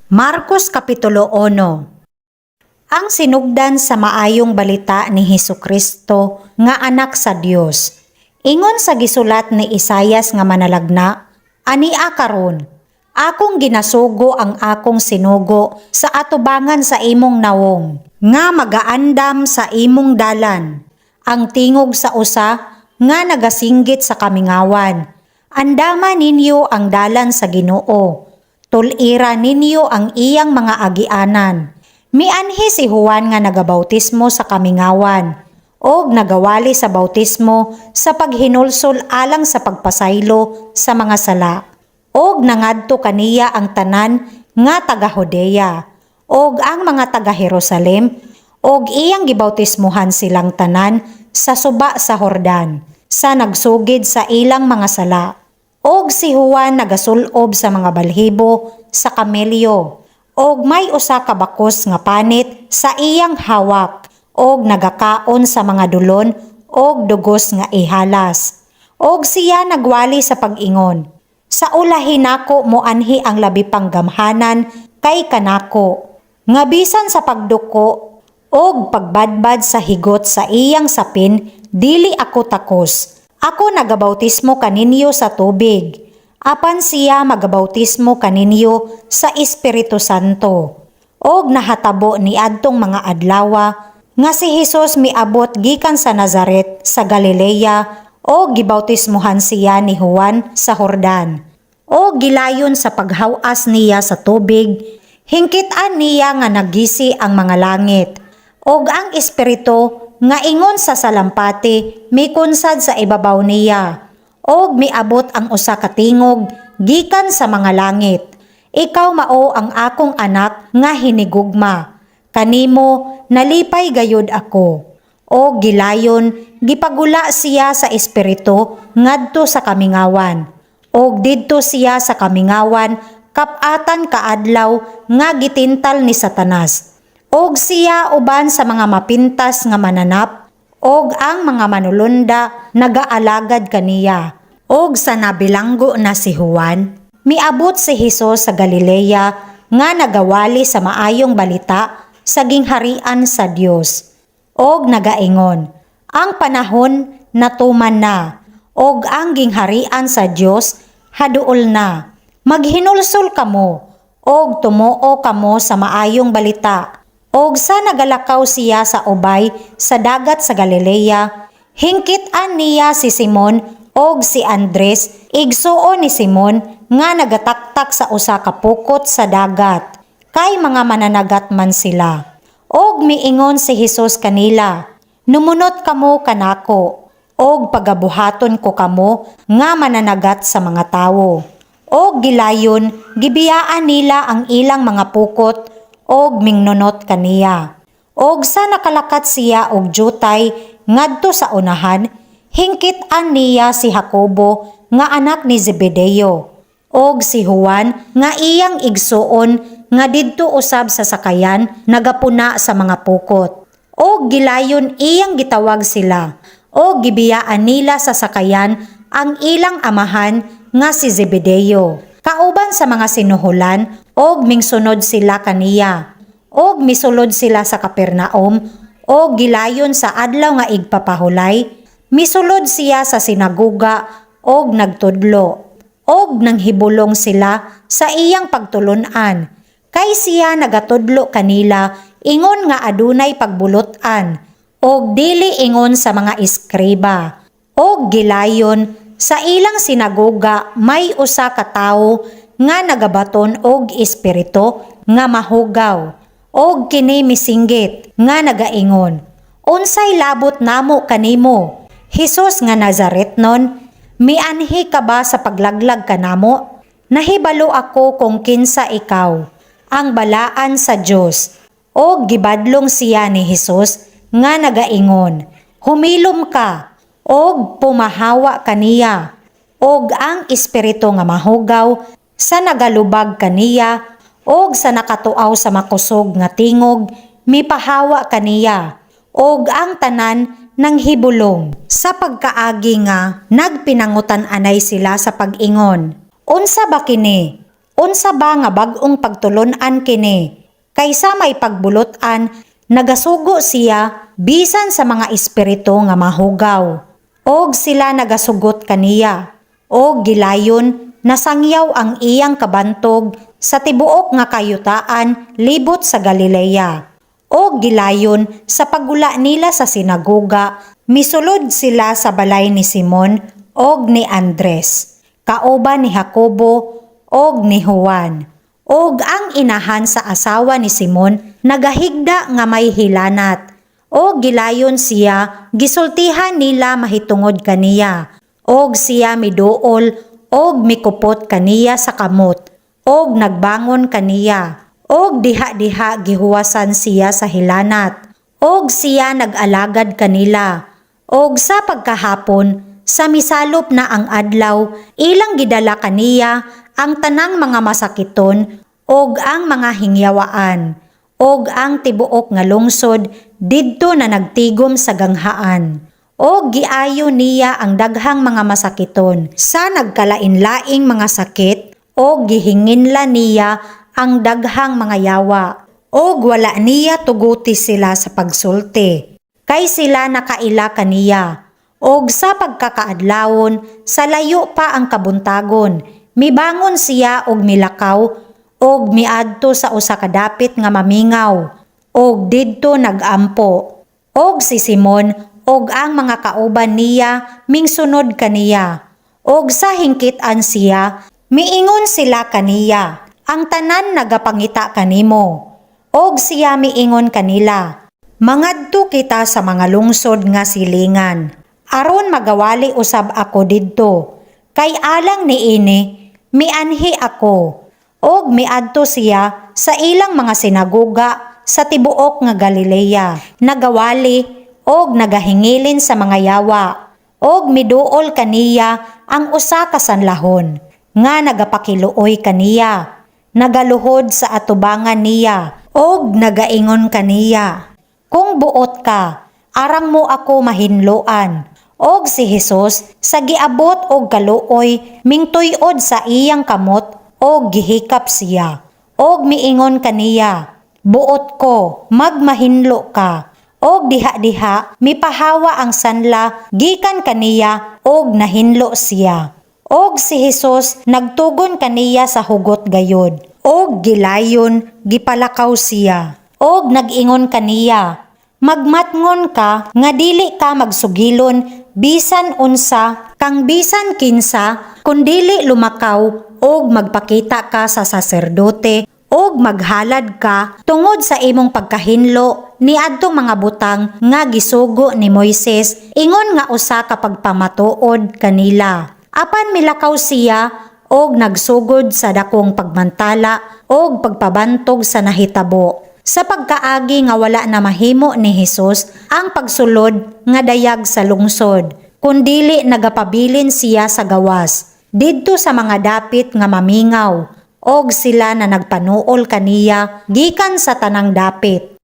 Marcos Kapitulo 1. Ang sinugdan sa maayong balita ni Hesus Kristo nga anak sa Dios. Ingon sa gisulat ni Isayas nga manalagna, "Ania karon, akong ginasugo ang akong sinugo sa atubangan sa imong nawong, nga magaandam sa imong dalan. Ang tingog sa usa nga nagasinggit sa kamingawan, 'Andama ninyo ang dalan sa Ginoo. Tul-ira ninyo ang iyang mga agianan.'" Mianhi si Juan nga nagabautismo sa kamingawan og nagawali sa bautismo sa paghinulsol alang sa pagpasaylo sa mga sala. Og nangadto kaniya ang tanan nga taga Judea og ang mga taga Jerusalem, og iyang gibautismuhan silang tanan sa suba sa Jordan sa nagsugid sa ilang mga sala. Og si Juan nagasulob sa mga balhibo sa kamelyo og may usa ka bakos nga panit sa iyang hawak, og nagakaon sa mga dulon og dugos nga ihalas. Og siya nagwali sa pag-ingon, "Sa ulahi nako moanhi ang labi pang gamhanan kay kanako, nga bisan sa pagduko og pagbadbad sa higot sa iyang sapin dili ako takos. Ako nagabautismo kaninyo sa tubig, apan siya magabautismo kaninyo sa Espiritu Santo." Og nahatabo niadtong mga adlawa nga si Hesus miabot gikan sa Nazaret sa Galilea og gibautismuhan siya ni Juan sa Jordan. Og gilayon sa paghawas niya sa tubig, hingkitan niya nga nagisi ang mga langit og ang Espiritu nga ingon sa salampati mikunsad sa ibabaw niya. Og miabot ang usa ka tingog gikan sa mga langit, "Ikaw mao ang akong anak nga hinigugma. Kanimo nalipay gayud ako." Og gilayon gipagula siya sa Espiritu ngadto sa kamingawan. Og didto siya sa kamingawan kap-atan ka adlaw nga gitintal ni Satanas. Og siya uban sa mga mapintas nga mananap, og ang mga manulunda nagaalagad kaniya. Og sa nabilanggo na si Juan, miabot si Hesus sa Galilea nga nagawali sa maayong balita sa gingharian sa Dios. Og nagaingon, "Ang panahon natuman na, og ang gingharian sa Dios haduol na. Maghinulsol kamo, og tumuo kamo sa maayong balita." Og sa nagalakaw siya sa ubay sa dagat sa Galilea, hingkitan niya si Simon og si Andres, igsuon ni Simon, nga nagataktak sa usa ka pukot sa dagat, kay mga mananagat man sila. Og miingon si Hesus kanila, "Numunot kamo kanako, og pagabuhaton ko kamo nga mananagat sa mga tawo." Og gilayon gibiyaan nila ang ilang mga pukot og mingnunot kaniya. Og sa nakalakat siya og jutay ngadto sa unahan, hingkitan niya si Jacobo nga anak ni Zebedeo og si Juan nga iyang igsuon nga didto usab sa sakayan nagapuna sa mga pukot. Og gilayon iyang gitawag sila, og gibiyaan nila sa sakayan ang ilang amahan nga si Zebedeo kauban sa mga sinuhulan, og mingsunod sila kaniya. Og misulod sila sa Capernaum, og gilayon sa adlaw nga igpapahulay, misulod siya sa sinaguga og nagtudlo. Og nanghibulong sila sa iyang pagtulun-an, kay siya nagatudlo kanila ingon nga adunay pagbulot-an og dili ingon sa mga eskriba. Og gilayon sa ilang sinagoga may usa ka tawo nga nagabaton og espiritu nga mahugaw, og kini misinggit nga nagaingon, "Unsay labot namo kanimo, Hesus nga Nazaretnon? Mianhi ka ba sa paglaglag kanamo? Nahibalo ako kung kinsa ikaw, ang balaan sa Dios." Og gibadlong siya ni Hesus nga nagaingon, "Humilom ka og pumahawa kaniya." Og ang espiritu nga mahugaw sa nagalubag kaniya og sa nakatuaw sa makusog nga tingog mipahawa kaniya, og ang tanan nanghibulong sa pagkaagi nga nagpinangutan-anay sila sa pag-ingon, "Unsa ba kini?" Unsa ba nga bag-ong pagtulon-an kini? Kaysa may pagbulot-an, nagasugo siya bisan sa mga espiritu nga mahugaw. Og sila nagasugot kaniya. Og gilayon nasangyaw ang iyang kabantog sa tibuok nga kayutaan libot sa Galilea. Og gilayon sa paggula nila sa sinagoga, misulod sila sa balay ni Simon og ni Andres, kauban ni Jacobo og ni Juan. Og ang inahan sa asawa ni Simon nagahigda nga may hilanat. Og gilayon siya gisultihan nila mahitungod kaniya. Og siya miduol og mikupot kaniya sa kamot og nagbangon kaniya. Og diha-diha gihuwasan siya sa hilanat. Og siya nag-alagad kanila. Og sa pagkahapon, sa misalop na ang adlaw, ilang gidala kaniya ang tanang mga masakiton og ang mga hingyawaan og ang tibuok nga lungsod didto na nagtigom sa ganghaan. Og giayo niya ang daghang mga masakiton sa nagkalain-laing mga sakit og gihinginla niya ang daghang mga yawa. Og wala niya tuguti sila sa pagsulti kay sila nakaila kaniya. Og sa pagkakaadlawon, sa layo pa ang kabuntagon, mibangon siya og milakaw og miadto sa usa ka dapit nga mamingaw og didto nagampo. Og si Simon og ang mga kauban niya mingsunod kaniya. Og sa hingkitan siya, miingon sila kaniya, "Ang tanan nagapangita kanimo." Og siya miingon kanila, "Mangadto kita sa mga lungsod nga silingan, aron magawali usab ako didto. Kay alang niini, mianhi ako." Og miadto siya sa ilang mga sinagoga sa tibuok nga Galilea, nagawali og nagahingilin sa mga yawa. Og miduol kaniya ang usa ka sanlahon nga nagapakiluoy kaniya, nagaluhod sa atubangan niya og nagaingon kaniya, "Kung buot ka, arang mo ako mahinloan." Og si Jesus sa giabot og kaluoy mingtuy-od sa iyang kamot og gihikap siya. Og miingon kaniya, "Buot ko, magmahinlo ka." Og diha-diha mipahawa ang sanla gikan kaniya og nahinlo siya. Og si Jesus nagtugon kaniya sa hugot gayod. Og gilayon gipalakaw siya. Og nag-ingon kaniya, "Magmatngon ka nga dili ka magsugilon bisan unsa kang bisan kinsa, kundili lumakaw og magpakita ka sa saserdote og maghalad ka tungod sa imong pagkahinlo niadtong mga butang nga gisugo ni Moises ingon nga usa ka pagpamatuod kanila." Apan milakaw siya og nagsugod sa dakong pagmantala og pagpabantog sa nahitabo. Sa pagkaagi nga wala na mahimo ni Hesus ang pagsulod nga dayag sa lungsod, kundili nagapabilin siya sa gawas, didto sa mga dapit nga mamingaw, og sila na nagpanuol kaniya gikan sa tanang dapit.